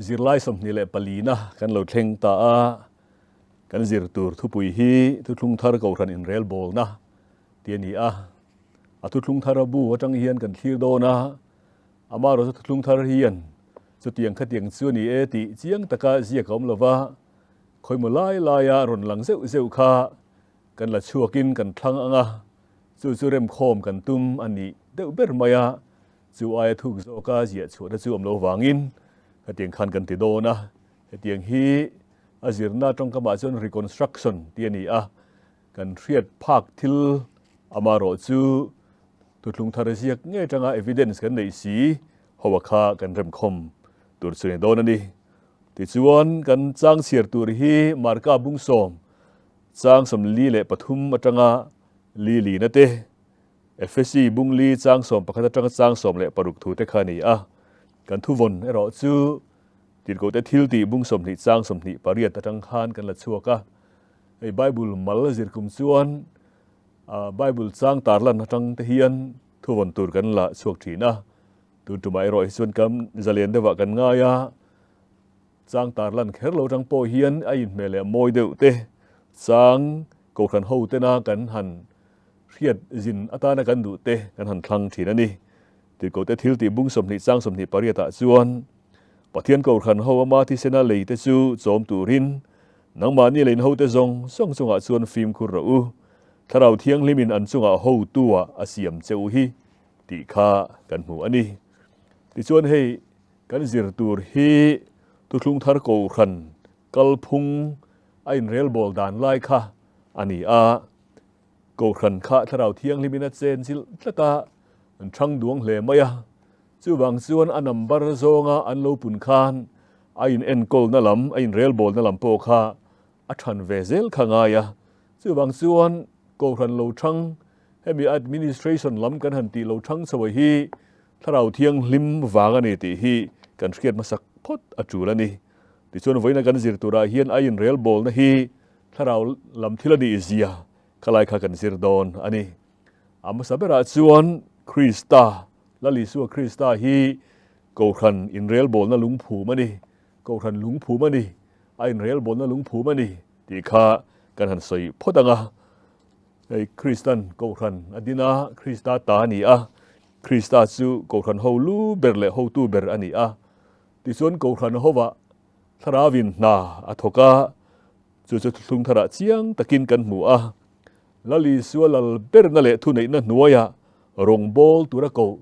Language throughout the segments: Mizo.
Zirlai 24na kan lo thleng ta a, kan zir tur thupui hi Thuthlung Thar Kohhran Inrelbawlna tih a ni a. A Thuthlung Thar a bu atang hian kan thlir dawn a, amaherawhchu Thuthlung Thar hian chutiang khatiang chu a ni e tih chiang taka ziak a awm lo va, khawimaw lai laia rawn lang zeuh zeuh kha kan la chhuakin kan thlang ang a, chu chu remkhawm kan tum a nih deuh ber mai a. Chu aia thuk zawka ziah chhuahna chu awm lo vangin hetiang khan kan ti dawn a, hetiang hi a zirna tawngkamah chuan reconstruction tih a ni a, kan hriat phak thil amaherawh chu thuthlung thar ziak ngei atanga evidence kan neih si ho a kha kan remkhawm tur chu a ni dawn a ni. Tichuan kan chang chhiar tur hi Marka bungsawm chang 43 atanga li lina te, Efesi bungli chang 11 atanga chang 16 thu te kha a ni a. Kan thuvawn erawh chu Tirhkohte thiltih bung 20 chang 28 atang khan kan la chhuak a. Hei Bible mal zir kum chuan Bible chang tarlan atang te hian thuvawn tur kan la chhuak thin a. Tun tumah erawh hi chuan kan zalen deuhah kan ngai a. Chang tarlan kher lo atang pawh hian a inhmeh leh mawi deuh te chang Kohhran ho tena kan han Hriat zin atana kan duh te kan han thlang thin a ni. Tirhkohte thil tih bung 20 chang 28 ah chuan Pathian Kohhran ho ama thisena lei te chu chawm turin nangmahni lein hote zawng zawng chungah chuan fimkhur rawh u, Thlarau Thianghlimin an chungah hotu-ah a siam che u hi tih kha kan hmu a ni. Tichuan hei kan zir tur hi Thuthlung Thar Kohhran kalphung a inrelbawl dan lai kha a ni a. Kohhran kha Thlarau Thianghlimin a chen zilh tlat a, an thang duang hle mai a. Chuvang chuan a number zawnga an lo pun khan a in enkawlna lam, a in relbawlna lam pawh kha a than ve zel kha ngai a. Chuvang chuan Kohhran lo thang, hemi administration lam kan han tih lo thang chho hi Thlarau Thianghlim vang a ni tih hi kan hriat hmasak phawt a tul a ni. Tichuan vawiina kan zir turah hian a in relbawlna hi Thlarau lam thil a nih zia khalai kha kan zir dawn a ni. A hmasa berah chuan Krista, Lal Isua Krista hi Kohhran inrelbawlna lungphum a ni, Kohhran lungphum a ni, a inrelbawlna lungphum a ni tih kha kan han sawi phawt ang a. Hei Kristan Kohhran a din a, Krista ta a ni a, Krista chu Kohhran ho lu ber leh hotu ber a ni a. Tichuan Kohhran hovah Thlarauin hna a thawk a, chu chu Thuthlung Tharah chiang takin kan hmu a. Lal Isua lal berna leh thuneihna hnuaiah rawngbâwl tura koh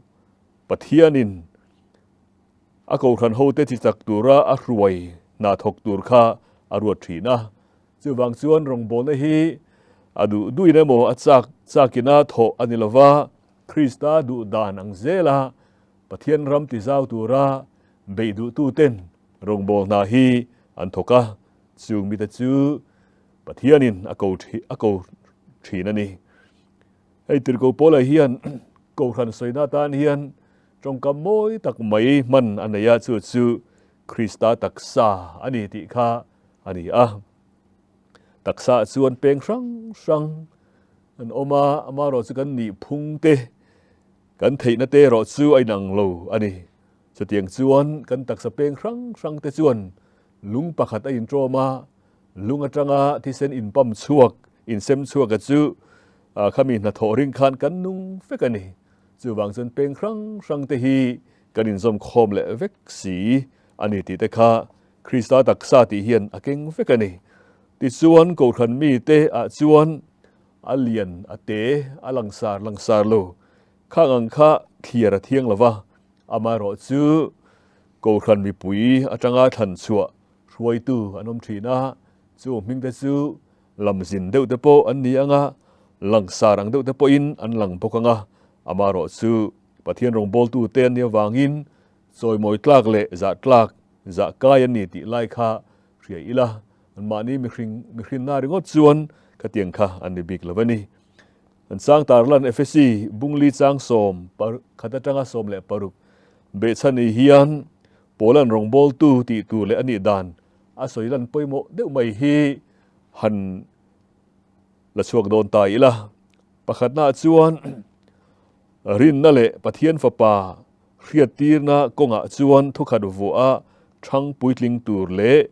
Pathianin a kohhran hote chi chak tura a hruai hna thawk tur kha a ruat thin a. Chuvang chuan rawngbâwlna hi a duh duhin emaw a chak chakina thawh a ni lo va, Krista duh dan ang zela Pathian ram tizau tura beih duhtuten Rawngbâwl hna hi an thawk a, chung mite chu Pathianin a ko a ko thin a ni. Hei Tirhkoh Paula hian Kohhran sawina atan hian tawngkam mawi tak mai hman a nei a, chu chu Krista taksa a ni tih kha a ni a. Taksaah chuan peng hrang hrang an awm a, amaherawhchu kan nihphung te, kan theihna te erawh chu a inang lo a ni. Chutiang chuan kan taksa peng hrang hrang te chuan lung pakhat a inṭawm a, lung atanga thisen inpam chhuak, insem chhuak a chu khami hnathawh ring khan kan nung vek a ni. Chuvang chuan peng hrang hrang te hi kan inzawm khawm leh vek si a ni tih te kha Krista taksa tih hian a keng vek a ni. Tichuan Kohhran mite ah chuan a lian a te, a langsar langsar lo, khang ang kha thliar a thiang lo va, Amaherawh chu Kohhran mipui atanga thlan chhuah hruaitu an awm thin a, chu hmingte chu lamzin deuh te pawh an ni ang a, langsar ang deuh te pawhin an lang bawk ang a. Amaherawh chu Pathian rawngbawltute an nih avangin chawimawi tlak leh zah tlak, zah kai an ni tih lai kha hria ila, anmahni mihring mihrinna ringawt chuan khatiang kha an ni bik lo a ni. An chang tarlan Efesi bungli chang 11 atanga 16 behchhani hian Paula'n rawngbawltu tih tur leh a nih dan a sawi lan pawimawh deuh mai hi han la chhuak dawn ta ila. Pakhatnaah chuan rinna leh Pathian Fapa hriattirna kawngah chuan thukhat vuah a. Ṭhang puitling tur leh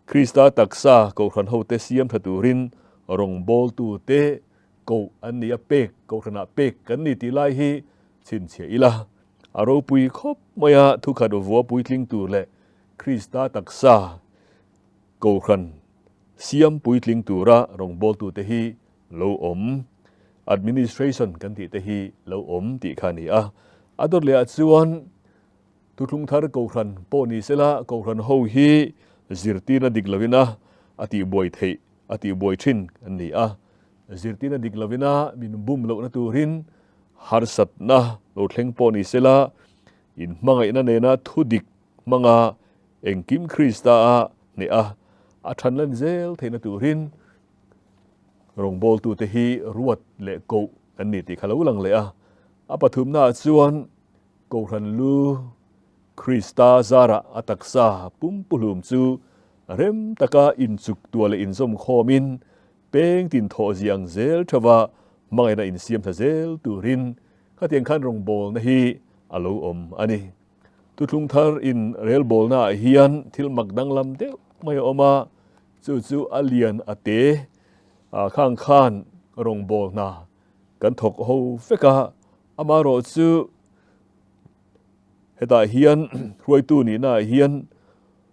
Krista taksa Kohhran hote siam ṭha turin rawngbawltute koh an ni a, pek Kohhranah pek kan ni tih lai hi chhinchhiah ila. A ropui khawp mai a, thukhat vua puitling tur leh Krista taksa Kohhran siam puitling tura rawngbawltute hi lo awm, administration kan tih te hi lo awm tih kha a ni a. A dawt lehah chuan Thuthlung thar Kohhran pawh ni sela Kohhran ho hi zirtirna dik lovina a tihbuai theih, a tihbuai thin an ni a. Zirtirna dik lovina min bum lohna turin harsatna lo thleng pawh ni sela inhmangaihna nena thu dik hmanga engkim Krista a hneh a, a than lan zel theihna turin rawngbawltute hi ruat leh koh an ni tih kha lo lang leh a. A pathumnaah chuan Kohhran lu Krista zarah a taksa pumpuhlum chu rem taka inchuk tuah leh inzawm khawmin peng tin thawh ziang zel theuha hmangaihna insiam tha zel turin khatiang khan rawngbawlna hi a lo awm a ni. Thuthlung thar in relbawlnaah hian thil mak danglam deuh mai a awm a, chu chu a lian a te khang khan rawngbawlna kan thawk ho vek a, Amaherawh chu hetah hian hruaitu nihnaah hian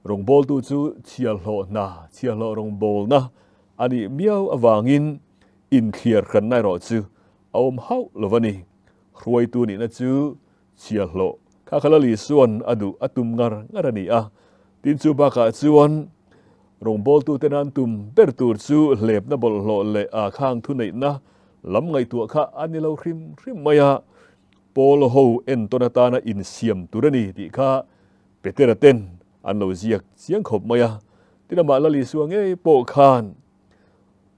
rawngbawltu chu chhiahhlawh hna, chhiahhlawh rawngbawlna a nih miau avangin inthliar hranna erawh chu a awm hauh lo a ni. Hruaitu nihna chu chhiahhlawh kha kha Lal Isua'n a duh a tum ngar ngar a ni a. Tin chu bakah chuan rawngbawltute nan tum ber tur chu hlepna bawlhhlawh leh a khang thuneihna Lam ngaihtuah kha a ni lo hrim hrim mai a, Paul ho entawn atana insiam tur a ni tih kha Petera ten an lo ziak chiang khawp mai a. Tin amah Lal Isua ngei pawh khan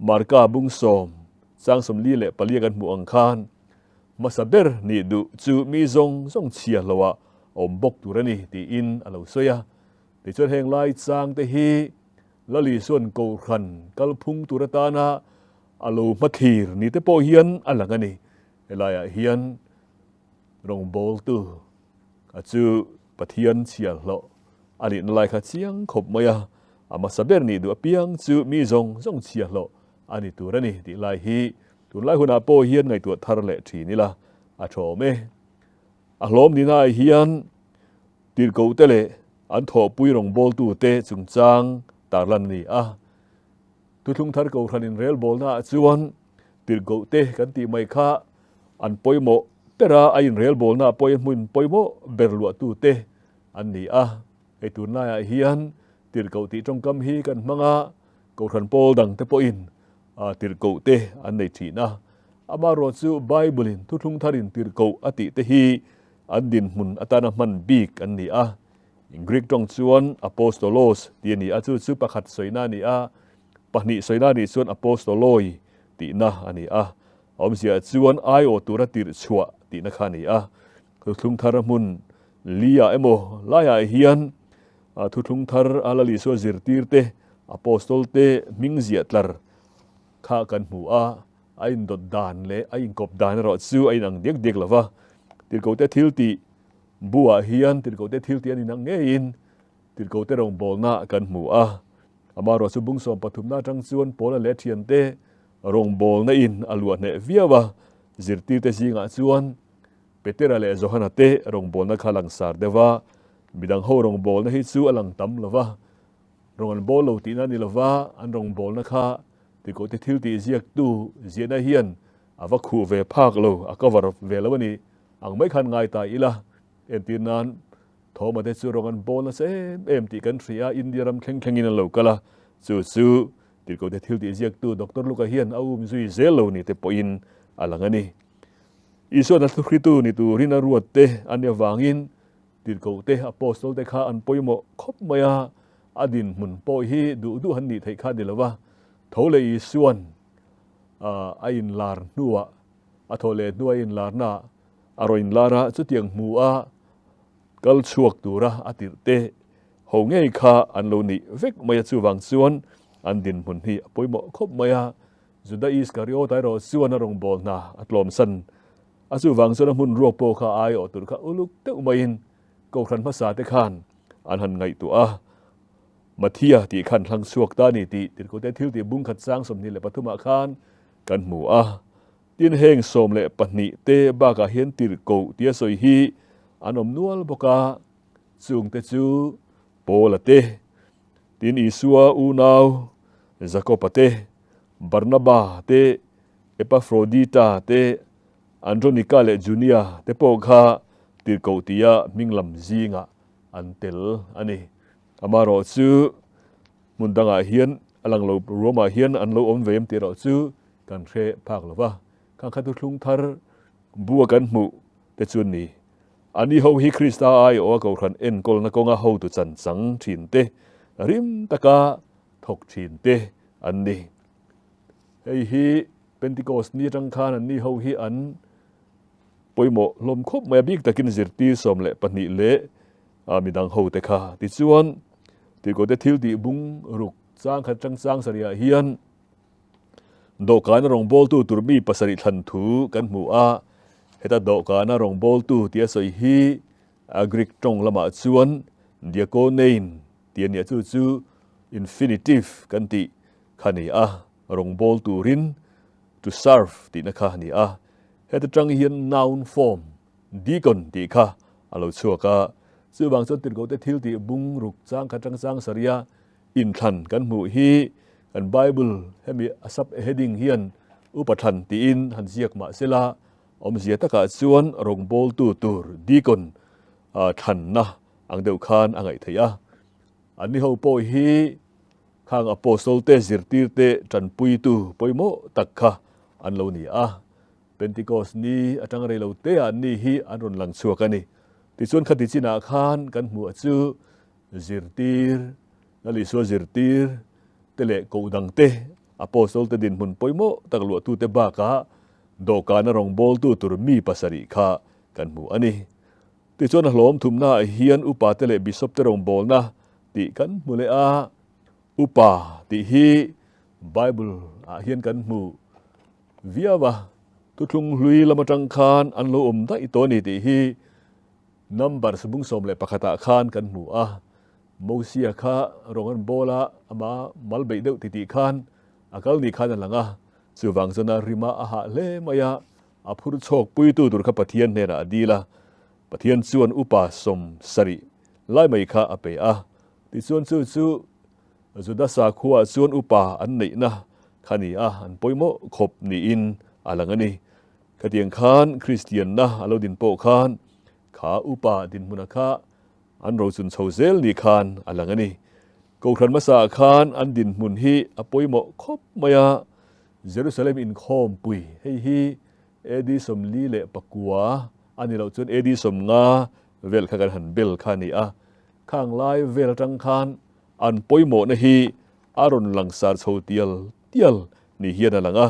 Marka bungsawm chang 44 kan hmuh ang khan hmasa ber nih duh chu mi zawng zawng chhia hloah awm bawk tur a ni tiin a lo sawi a. Tichuan heng lai chang te hi Lal Isua'n Kohhran kalphung tur atana a lo hmathlir ni te pawh hian a lang a ni. Helaiah hian rawngbawltu a chu Pathian chhiahhlawh a nihna lai kha chiang khawp mai a, a hmasa ber nih duh apiang chu mi zawng zawng chhiahhlawh a ni tur a ni tih lai hi tunlai hunah pawh hian ngaihtuah thar leh thin ila a tha awm e. A hlawm nihnaah hian tirhkohte leh an thawhpui rawngbawltute chungchang tarlan a ni a. Thuthlung thar Kohhran inrelbawlnaah chuan tirhkohte kan tih mai kha an pawimawh ber a, a inrelbawlnaah pawh hmun pawimawh ber luahtute an ni a. Hei tunlaiah hian tirhkoh tih tawngkam hi kan hmang a, Kohhran pawl dangte pawhin tirhkohte an nei thin a. Amaherawh chu Bible-in thuthlung tharin tirhkoh a tihte hi an dinhmun atana hman bik an ni a. Greek tawng chuan apostolos tih a ni a, chu chu pakhat sawina a ni a, pahnih sawina a nih chuan apostoloi tihna a ni a. A awmzia chuan aiawh tura tirh chhuah tihna kha a ni a. Thuthlung thar hmun li-ah emaw laiah hian thuthlung thar a Lal Isua zirtirte, apostol te hming ziah tlar kha kan hmu a, a indawt dan leh a inkawp dan erawh chu a inang diak diak lo va. Tirhkohte thil tih Buah hian tirhkohte thil tih a ni nang ngeiin tirhkohte rawngbawlna kan hmu a. Amaherawh chu bung 13na atang chuan Paula leh a thiante rawngbawlna in a luah hneh viau a, zirtirte zingah chuan Petera leh Johana te rawngbawlna kha langsar deuh a, midang ho rawngbawlna hi chu a lang tam lo va, rawng an bawl lo tihna a ni lo va, an rawngbawlna kha tirhkohte thil tih ziaktu ziahna hian a va khuh ve phak lo, a cover ve lo a ni. Ang mai khan ngai ta ila, entir nan Thawma te chu rawng an bawl nasa em em tih kan hria a, India ram thleng thlengin an lo kal a, chu chu Tirhkohte thil tih ziaktu Doctor Luka hian a um zui zel lo ni te pawhin a lang a ni. Isuan a thluhritu ni turin a ruat te a nih avangin Tirhkohte, Apostle te kha an pawimawh khawp mai a, a dinhmun pawh hi duh duh an nih theih kha a ni lo va, tho leh Isuan a inlar hnuah A thaw leh hnuai inlarna a rawn inlar a, chutiang hmu a kal chhuak tura a tirh te ho ngei kha an lo nih vek mai a, chuvang chuan an dinhmun hi a pawimawh khawp mai a. Juda Iskariota erawh chuan a rawngbâwl hna a tlawmsan a, chuvang chuan a hmun ruak pawh kha a aiawh tur kha uluk deuh maiin Kohhran hmasa te khan an han ngaihtuah a. Mathia tih khan hlang chhuak ta a ni tih Tirhkohte thiltih bung khat chang 23 ah khan kan hmu a. Tin heng 12 te bakah hian tirhkoh tia sawi hi an awm nual bawk a, chungte chu Paula te, tin Isua unau Jakoba te, Barnaba te, Epafrodita te, Andronika leh Junia te pawh kha tirhkoh tia hming lam zingah an tel a ni. Amaherawhchu hmun dangah hian a lang lo ruamah hian an lo awm ve em tih erawh chu kan hre phak lo va. Khang kha thuthlung thar bua kan hmuh te chu an ni. Ani ho hi Krista aiawha Kohhran enkawlna kawnga hotu chan chang thin te, rim taka thawk thin te an ni. Hei hi Pentecost ni atang khan anni ho hi an pawimawh hlawm khawp mai a, bik takin zirtir 12 leh midang ho te kha. Tichuan, Tirhkohte thil tih bung ruk chang khat atang chang sarihah hian dawhkana rawngbawltu tur mi pasarih thlan thu kan hmu a. Heta dawhkana rawngbawltu tia sawi hi a Greek tawng lamah chuan diakonein tih a ni a, chu chu infinitive kan tih kha a ni a, rawngbâwl turin to serve tihna kha a ni a. Heta tang hian noun form deacon tih kha a lo chhuak a, chuvang chuan tirhkohte thil tih bung ruk chang khat tang chang sarih a inthlan kan hmuh hi kan Bible hemi a sub heading hian upa thlan tiin han ziak mah sela awmzia takah chuan rawngbâwltu tur deacon thlanna ang deuh khan a ngaih theih a. Anni ho pawh hi Khang Apostle te zirtir te tanpuitu pawimawh tak kha an lo ni a. Pentecost ni atang rei lo te ah ni hi an rawn lang chhuak a ni. Tichuan khati chinah khan kan hmuh chu zirtir, Lal Isua zirtir te leh koh dang te Apostle te dinhmun pawimawh tak luahtute bakah dawhkana rawngbawltu tur mi pasarih kha kan hmu a ni. Tichuan a hlawm thumnaah hian upa te leh bishop te rawngbawlna tih kan hmu leh a, upa tih hi Bible ah hian kan hmu viau a, thuthlung hlui lam atang khan an lo awm daih tawh a ni tih hi Numbers bung 11 ah khan kan hmu a, Mosia kha rawng an bawl a, ama mal beih deuh titih khan a kal ni khan a lang a, chuvang chuan a rima a hah hle mai a, A phur chhawk puitu tur kha Pathian hnenah a dil a, Pathian chuan upa 70 lai mai kha a pe a. Tichuan chu chu Juda sakhuaah chuan upa an neihna kha ni a, an pawimawh khawp niin a lang a ni. Khatiang khan Kristianna a lo din pawh khan kha upa dinhmuna kha an rochun chho zel ni khan a lang a ni. Kohhran hmasaah khan an dinhmun hi a pawimawh khawp mai a, Jerusalem inkhawmpui hei hi AD 49 a ni loh chuan AD 50 vel kha kan han bel kha a ni a. Khang lai vel atang khan an pawimawhna hi a rawn langsar chho tial tial ni hian a lang a.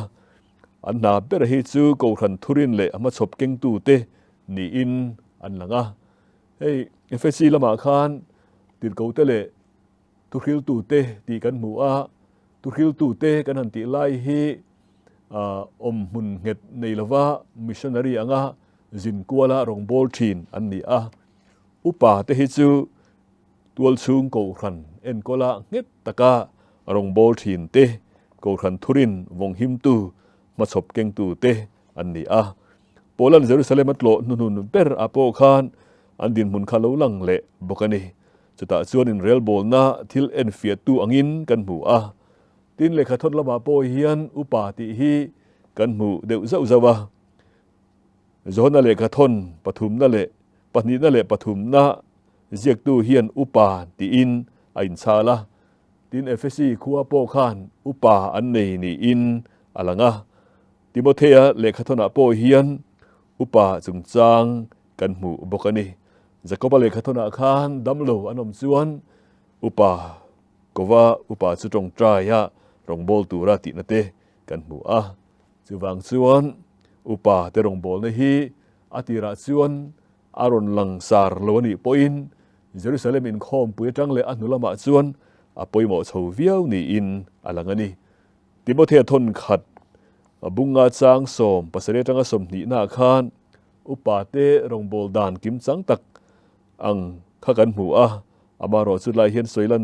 An hna ber hi chu Kohhran thurin leh a hmachhawp kengtute niin an lang a. Hei Efesi lamah khan tirhkohte leh Thuhriltute tih kan hmu a, thuhriltute kan han tih lai hi awm hmun nghet nei lova missionary anga zin kuala rawngbâwl ṭhin an ni a. Upa te hi chu tualchhung kohhran enkawla nghet taka rawngbâwl ṭhin te, kohhran thurin vawnghimtu, hmachhawp kengtu te an ni a. Paula'n Jerusalem a tlawh hnuhnun ber ah pawh khan an dinhmun kha lo lang leh bawk a ni. Chutah chuan inrelbawlna thil enfiahtu angin kan hmu a. Tin, lehkhathawn lamah pawh hian upa tih hi kan hmu deuh zauh zauh a. Johana lehkhathawn pathumna leh pahnihna leh pathumna ziaktu hian upa tiin a inchhal a. Tin, Efesi khua pawh khan upa an nei niin a lang a. Timothea lehkhathawnah pawh hian upa chungchang kan hmu bawk a ni. Jakoba lehkhathawnah khan damlo an awm chuan upa kova upa chu tawngtaia rawngbâwl tura tihna te kan hmu a. Chuvang chuan upa te rawngbâwlna hi a tirah chuan a rawn langsar lo a nih pawhin Jerusalem inkhawmpui atang leh a hnu lamah chuan a pawimawh chho viau niin a lang a ni. Timothea thawnkhat bunga chang 17 atanga 20 naah khan Upa te rawngbâwl dan kimchang tak ang kha kan hmu a. Amaherawh chu tlai hian sawi lan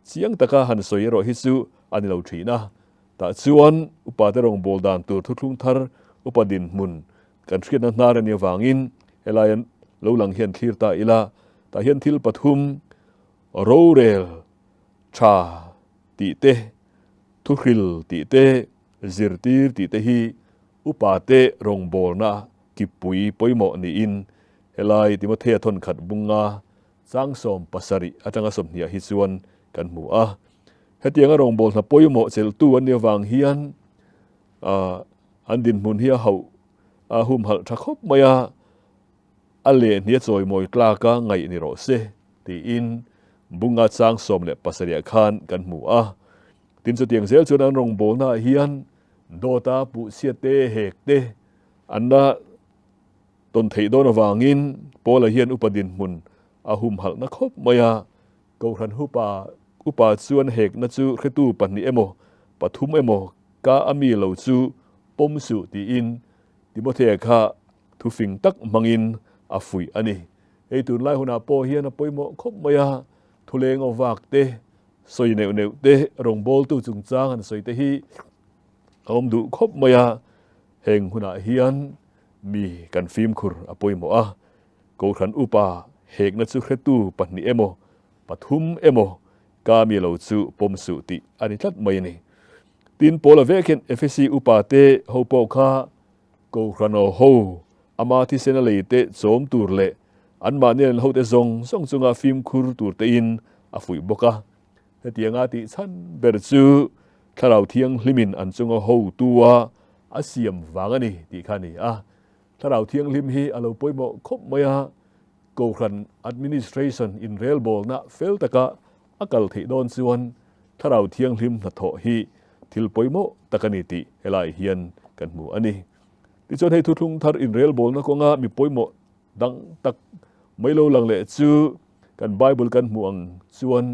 chiang taka han sawi erawh hi chu a ni lo thin a. Tah chuan upate rawngbâwl dan tur thuthlung thar upa dinhmun kan hriatna hnar a nih avangin helai lo lang hian thlir ta ila. Tah hian thil pathum rorel tha tih te, thuhril tih te, zirtir tih te hi upate rawngbâwlna kipui pawimawh niin helai Timothea thawnkhat bunga Chang 70 atanga 20 ah hi chuan kan hmu a. Hetianga rawngbâwl hna pawimawh chelhtu an nih avang hian an dinhmun hi a hauh a humhalh tha khawp mai a, a lehni a chawimawi tlaka ngaih ni rawh se tiin bunga chang 17 ah khan kan hmu a. Tin chutiang zel chuan an rawngbâwlnaah hian dawta puhchhiat te, hek te an la Tawn theih dawn avangin Paula hian upa dinhmun a humhalhna khawp mai a, Kohhran hupa upa chuan hekna chu hretu pahnih emaw pathum emaw ka a mi lo chu pawm suh tiin Timothea kha thufing tak hmangin a fuih a ni. Hei tunlai hunah pawh hian a pawimawh khawp mai a, thuleng aw vak te, sawi neuh neuh te, rawngbawltu chungchang han sawi te hi a awm duh khawp mai a, heng hunah hian Mi kan fimkhur a pawimawh a, Kohhran upa hekna chu hretu pahnih emaw, pathum emaw ka mi lo chu pawm suh tih a ni tlat mai a ni. Tin, Paula vek hian Efesi upa te ho pawh kha Kohhran aw ho ama thisen a lei te chawm tur leh anmahni an hote zawng zawng chunga fimkhur tur tein a fuih bawk a. Hetianga tih chhan ber chu Thlarau Thianghlimin an chunga hotua a siam vang a ni tih kha a ni a. Thlarau Thianghlim hi a lo pawimawh khawp mai a, Kohhran administration inrelbawlna fel taka a kal theih dawn chuan Thlarau Thianghlim hnathawh hi thil pawimawh tak a ni tih helaiah hian kan hmu a ni. Tichuan hei thuthlung thar inrelbawlna kawnga mi pawimawh dang tak mai lo lang leh chu kan Bible kan hmuh ang chuan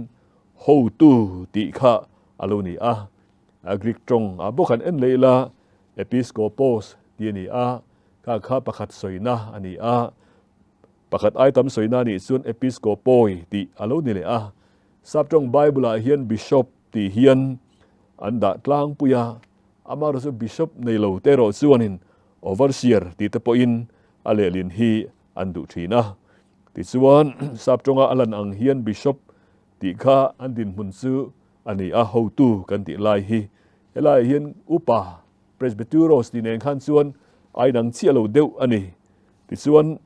hotu tih kha a lo ni a. A Greek tawng ah bawk han en leh ila episkopos tih a ni a, kha kha pakhat sawina a ni a, pakhat ai tam sawina a nih chuan episkopoi tih a lo ni leh a. Sap tawng Bible ah hian bishop tih hian an dah tlangpui a, amaherawhchu chu bishop nei lo te erawh chuanin overseer tih te pawhin a lehlin hi an duh thin a. Tichuan sap tawnga a lan ang hian bishop tih kha an dinhmun chu a ni a, hotu kan tih lai hi helaiah hian upa, presbyteros tih nen khan chuan a inang chiah lo deuh a ni. Tichuan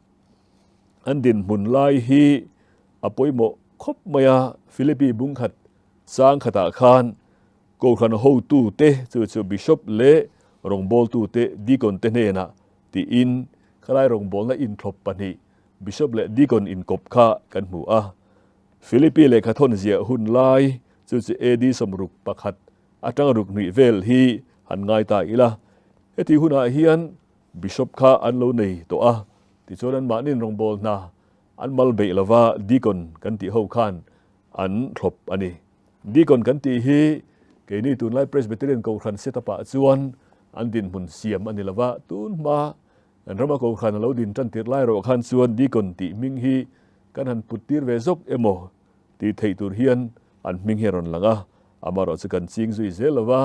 an dinhmun lai hi a pawimawh khawp mai a, Philippi bungkhat chang khatah khan Kohhran hotute chu chu Bishop leh rawngbawltute Deacon te hnenah tiin khalai rawngbawlna inthlawp pahnih Bishop leh Deacon inkawp kha kan hmu a. Philippi lehkha thawn ziah hun lai chu chu AD 61 atanga ruk hnuih vel hi han ngai ta ila. Heti hunah hian Bishop kha an lo nei tawh a, tichuan anmahniin rawngbâwl hna an mal beih lova Deacon kan tih ho khan an thlawp a ni. Deacon kan tih hi keini tunlai Presbyterian Kohhran setup ah chuan an dinhmun siam a ni lova, tun hma kan rama Kohhran a lo din tan tirh lai erawh khan chuan Deacon tih hming hi kan han put tir ve zawk emaw tih theih tur hian an hming hi a rawn lang a, amaherawh chu kan ching zui zel lova,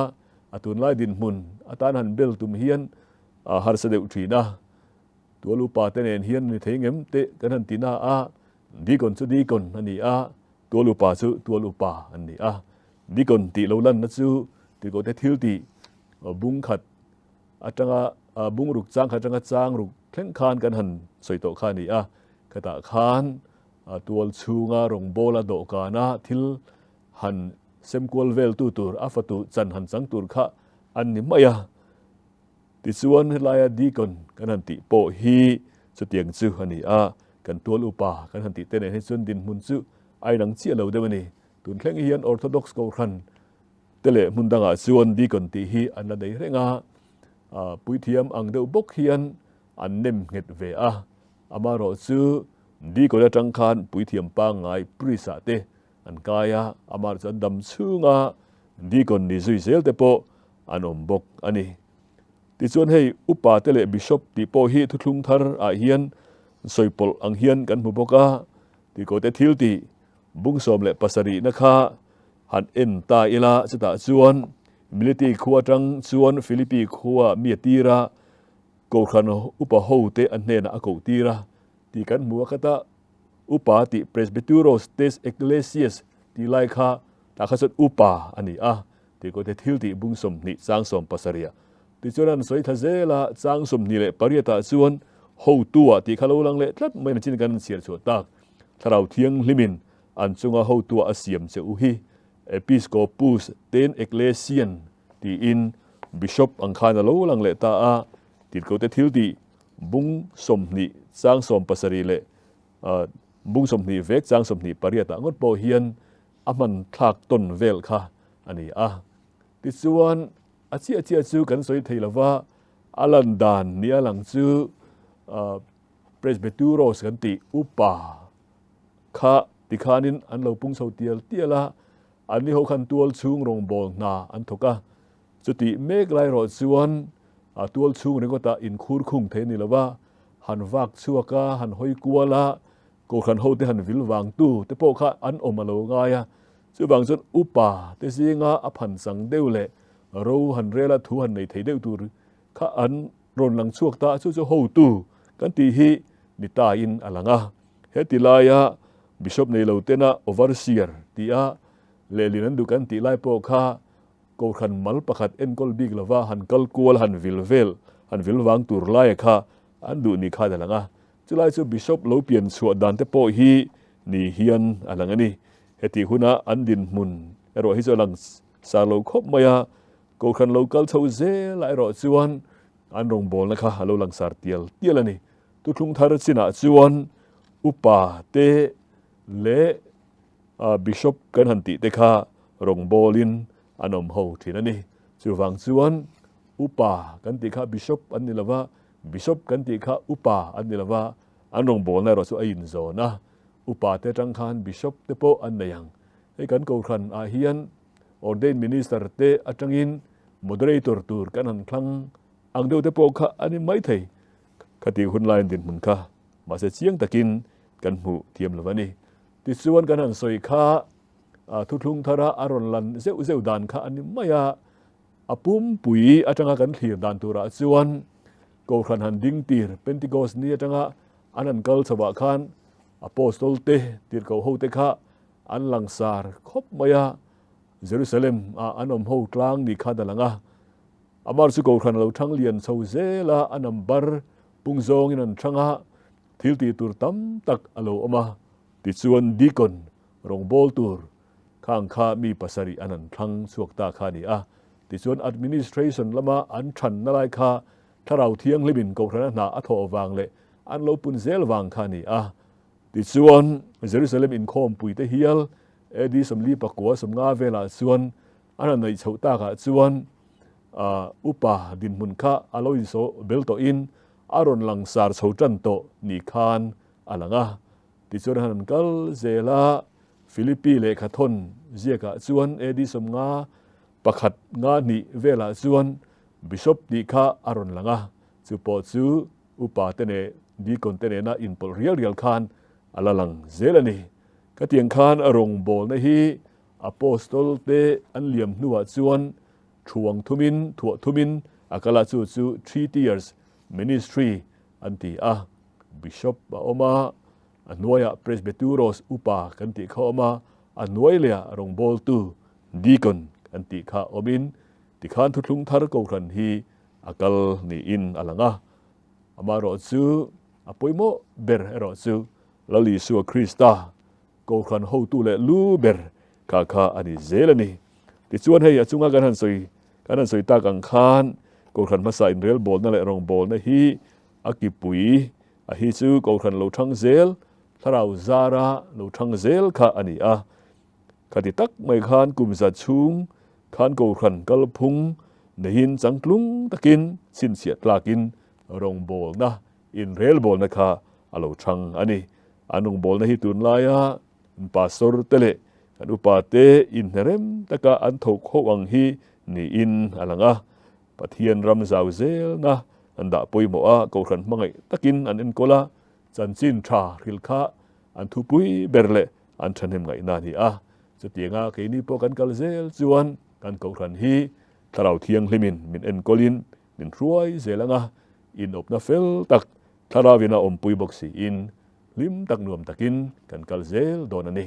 a tunlai dinhmun atan han bel tum hian a harsa deuh thin a. Tual upa te nen hian ni thei ngem teh kan han ti na a, Deacon chu Deacon a ni a, Tual upa chu tual upa an ni a. Deacon tih lo lanna chu tirhkohte thil tih bung khat atanga bung ruk chang khat atanga chang ruk thleng khan kan han sawi tawh kha a ni a. Khatah khan tual chhunga rawngbawla dawhkana thil han semkual veltu tur a fatu chan han chang tur kha an ni mai a. Tichuan helaia Deacon kan han tih pawh hi chutiang chu a ni a, kan tual upa kan han tih te nen hi chuan dinhmun chu a inang chiah lo deuh a ni. Tun thleng hian Orthodox Kohhran te leh hmun dangah chuan Deacon tih hi an la nei reng a, puithiam ang deuh bawk hian an nem nghet ve a, amaherawh chu Deacon atang khan puithiam pangngai priest ah te an kai a, amaherawh chu an dam chhunga Deacon ni zui zel te pawh an awm bawk a ni. Tichuan hei upa te leh bishop tih pawh hi thuthlung thar ah hian sawi pawlh ang hian kan hmu bawk a, tihkaw te thil tih Bung 17na kha han en ta ila, chutah chuan Militi khua atang chuan Philippi khua mi a tir a, Kohhran upa hote a hnenah a koh tir a tih kan hmu a, khata upa tih Presbyteros tes Ecclesias tih lai kha tah kha chuan upa a ni a tih kawte thil tih bung 20 chang 70 ah tichuan an sawi thla zel a, chang 28 ah chuan hotu ah tih kha lo lang leh tlat mai nachin kan chhiar chhuah tak Thlarau Thianghlimin an chunga hotu ah a siam che u hi Episcopus ten Ecclesian tiin Bishop ang khan a lo lang leh ta a, Tirhkohte thil tih bung 20 chang 70 leh bung 20 vek chang 28 ah ngawt pawh hian a hman thlak tawn vel kha a ni a. Tichuan a chiah chiah chu kan sawi thei lova, a lan dan nia lang chu Presbyteros kan tih upa kha tikhanin an lo pung chho tial tial a, anni ho khan tual chhung rawngbâwl hna an thawk a. Chutih mek lai erawh chuan tual chhung ringawtah inkhur khung thei a ni lo va, han vak chhuak a, han hawi kual a, kohhran hote han vil vangtu te pawh kha an awm a lo ngai a. Chuvang chuan upa te zinga a phan chang deuh leh ro han rel a, thu han nei thei deuh tur kha an rawn lang chhuak ta a, chu chu hotu kan tih hi ni tain a lang a. Heti laia Bishop nei lo tena Overseer tia lehlin an duh kan tih lai pawh kha Kohhran mal pakhat enkawl bik lova han kal kual han vil vel han vil vang tur laia kha an duh ni khan a lang a. Chulai chu Bishop lo pian chhuah dan te pawh hi ni hian a lang a ni. Heti huna an dinhmun erawh hi chu a lang sar lo khawp mai a, Kohhran lo kal chho zelah erawh chuan an rawngbawlna kha a lo langsar tial tial a ni. Thuthlung thar chinah chuan upa te leh Bishop kan han tih te kha rawngbawlin an awm ho thin a ni. Chuvang chuan upa kan tih kha Bishop an ni lova, Bishop kan tih kha upa an ni lova, an rawngbawlna erawh chu a inzawn a. Upa te atang khan Bishop te pawh an nei ang. Hei kan Kohhran ah hian Ordained Minister te atangin Moderator tur kan han thlang ang deuh te pawh kha a ni maithei. Khati hun laiin dinhmun kha mahse chiang takin kan hmuh thiam lo a ni. Tichuan kan han sawi kha thuthlung thara a rawn lan zeuh zeuh dan kha a ni mai a, a pumpui atanga kan thlir dan turah chuan Kohhran han ding tir Pentecost ni atanga an han kal chhoah khan Apostol te tirhkoh ho te kha an langsar khawp mai a, Jerusalem ah an awm ho tlang ni khan a lang a. Amar chu Kohhran a lo thang lian chho zel a, a number pung zawngin an thang a, thil tih tur tam tak a lo awm a. Tichuan Deacon rawngbâwl tur khang kha mi pasarih an han thlang chhuak ta kha a ni a. Tichuan administration lama an thanna lai kha Thlarau Thianghlimin Kohhrana hna a thawh vang leh an lo pun zel vang kha a ni a. Tichuan Jerusalem inkhawmpuite hial AD 49 50 velah chuan An han neih chhoh takah chuan upa dinhmun kha a lo insaw bel tawhin a rawn langsar chho tan tawh ni khan a lang a. Tichuan an han kal zel a, Philippi lehkha thawn ziakah chuan AD 50 pakhat nga hnih velah chuan Bishop tih kha a rawn lang a, chu pawh chu upa te neh deacon te nena inpawlh rial rial khan a la lang zel a ni. Khatiang khan a rawngbawlna hi Apostol te an liam hnuah chuan thuang thumin, thuah thumin a kal a, chu chu Three Tiers Ministry an ti a. Bishop a awm a, a hnuaiah Presbyteros, upa, kan tih kha a awm a, a hnuai lehah rawngbawltu, Deacon, kan tih kha awmin tikhan thuthlung thar kohhran hi a kal niin a lang a. Amaherawh chu a pawimawh ber erawh chu Lal Isua Krista Kohhran hotu leh lu ber kha kha a ni zel a ni. Tichuan hei a chunga kan han sawi kan han sawi tak ang khan Kohhran hmasa inrelbawlna leh rawngbawlna hi a kipui a hi chu Kohhran lo thang zel, thlarau zara lo thang zel kha a ni a. Khati tak mai khan kum za chhung khan Kohhran kalphung neiin changtlung takin chhinchhiah tlakin rawngbawlna inrelbawlna kha a lo thang a ni. An rawngbawlna hi tunlaia an pastor te leh an upa te inhnerem taka an thawk ho ang hi niin a lang a. Pathian ram zau zelna an dah pawimawh a, kohhran hmangaih takin an enkawl a, chanchin tha hrilh kha an thupui ber leh an thahnem ngaihna a ni a. Chutianga keini pawh kan kal zel chuan kan Kohhran hi Thlarau Thianghlimin min enkawlin min hruai zel ang a, inawpna fel tak Thlarauin a awmpui bawk siin hlim tak nuam takin kan kal zel dawn a ni.